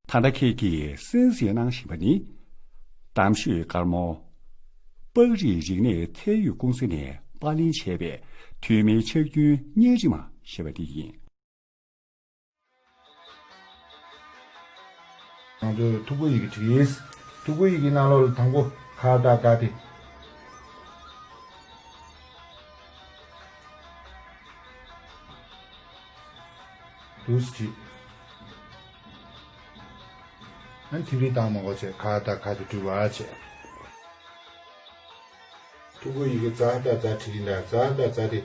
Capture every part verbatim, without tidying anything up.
ད་ལྟ་ཁྱེད་ཀྱིས་གསན་གཟིགས་གནང་བཞིན་པ་ནི། གཏམ་ཤོད་དཀར་མོ། པགས་རིགས་རིག་གནས་ཚད་ཡོད་ཀུང་སི་ནས་པར་ལེན་བྱས་པའི་ཐོན་མིའི་ཕྱག་རྒྱུན་བརྙན་རིས་མ་ཞེས་པ་དེ་ཡིན། ང་ཚོས་ཐུ་གུ་ཡི་གེ་བྲིས། ཐུ་གུ་ཡི་གེ་ནང་ལོགས་ལ་དང་པོ་ག་ད་ག་དེ། འདུག་སེ་བྲིས། ཨ་ནི་ཐིག་རིས་བཏང་མ་དགོས་བྱས་ག་ད་ག་དེ་འབྲི་བ་བྱས། ཐུ་གུ་ཡི་གེ་ཛ་ད་ཛ་བྲིས་ཡིན་ད། ཛ་ད་ཛ་དེ་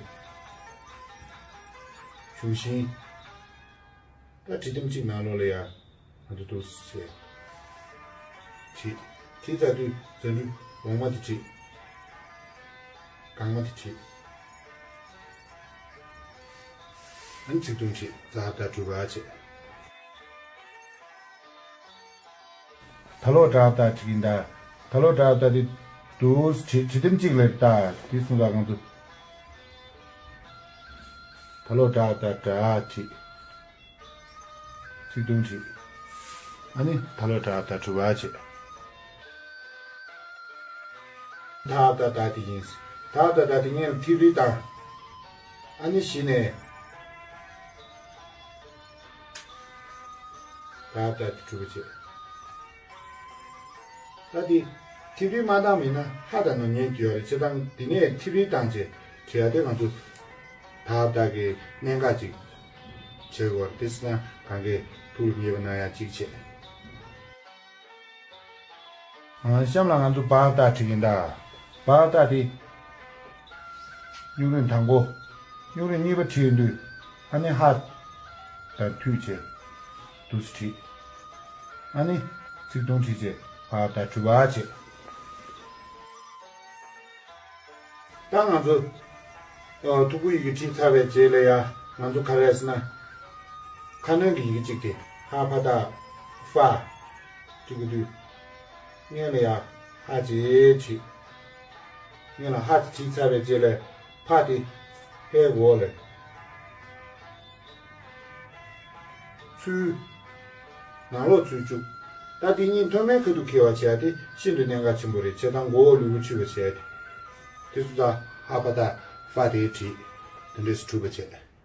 གཞུང་ཤིང་། ད་བྲིས་ཐེངས་གཅིག་ནང་ལོགས་ལ་ཡ། ང་ཚོ་འདུག་སེ་བྲིས། བྲིས་ཚར་དུས་ཛ་འབྲུ་འོག་མ་དེ་བྲིས། རྐང་མ་དེ་བྲིས། ཨ་ནི་ཚིག་ཐུང་བྲིས། ཛ་ད་གྲུ་ག་བྱས། ད་ལོ་དྲག་ད་བྲིས་ཡིན་ད། ད་ལོ་དྲག་ད་དེ་འདུག་སེ་བྲིས། བྲིས་ཐེངས་གཅིག་ལ་ད་དེ་སོང་ཙང་ང་ཚོ། ད་ལོ་དྲག་ད་དྲག་བྲིས། ཚིག་ཐུང་བྲིས། ཨ་ནི་ད་ལོ་དྲག་ད་གྲུ་ག་བྱས། ད་ད་ད་དེ་ཡིན། ད་ད་ད་དེ་ངས་ཐིག་རིས་བཏང་། ཨ་ནི་གཞི་ནས་ད་ད་དེ་གྲུ་ག་བྱས། ད་དེ་ཐིག་རིས་མ་བཏང་མིན་ན་ཧ་ད་ནོར་ཉན་གྱི་ཡོད་རེད། བྱས་ཙང་དེ་ནས་ཐིག་རིས་བཏང་བྱས་བྲིས་ཡ་དེ་ང་ཚོ། ད་ད་གི་གནད་འགག་ཅིག་བྱེད་དགོས་རེད། དེ་སྲིད་ན་གང་གའི་ཐུགས་ལ་ངེས་པ་གནང་ཡ་གཅིག་བྱས། ཨ། གཤམ་ལ་ང་ཚོ་བ་ད་བྲིས་ཡིན་ད། བ་ད་དེ་སྨྱུག་རིང་དང་པོ། སྨྱུག་རིང་གཉིས་པ་བྲིས་ཡོང་དུས་ཨ་ནི་ཧ་དང་མཐུད་བྱས་འདུག་སེ་བྲིས། ཨ་ནི་ཚིག་ཐུང་བྲིས་བྱས་བ་ད་གྲུ་ག་བྱས། ད་ང་ཚོ་ཨ་ཐུ་གུ་ཡི་གེ་བྲིས་ཚར་བའི་རྗེས་ལ་ཡ་ང་ཚོ་ག་རེ་ཟེར་ན། ཁ་སྣོན་གྱི་ཡི་གེ་གཅིག་དེ་ཧ་ཕ་ད་ཧྥ་བྲིས་དགོས་དུས། སྔོན་ལ་ཡ་ཧ་ཅེ་བྲིས། སྔོན་ལ་ཧ་དེ་བྲིས་ཚར་བའི་རྗེས་ལ་ཕ་དེ་ཧའི་འོག་ལ། ཚུར། ནང་ལོགས་ཚུར་བཅུག་ད་དེ་གཉིས་མཐོ་དམན་ཁ་ཐུག་འཁེལ་བ་བྱས་ཏེ་ཤིན་ཏུ་གནད་འགག་ཆེན་པོ་རེད། བྱས་ཙང་མགོ་བོ་ལུས་པོ་ཆུད་པ་བྱས་ཏེ། དེ་ཚོ་ད་ཧ་ཕ་ད་ཧྥ་དེ་བྲིས། དེ་འདྲས་སུ་གྲུབ་པ་བྱས།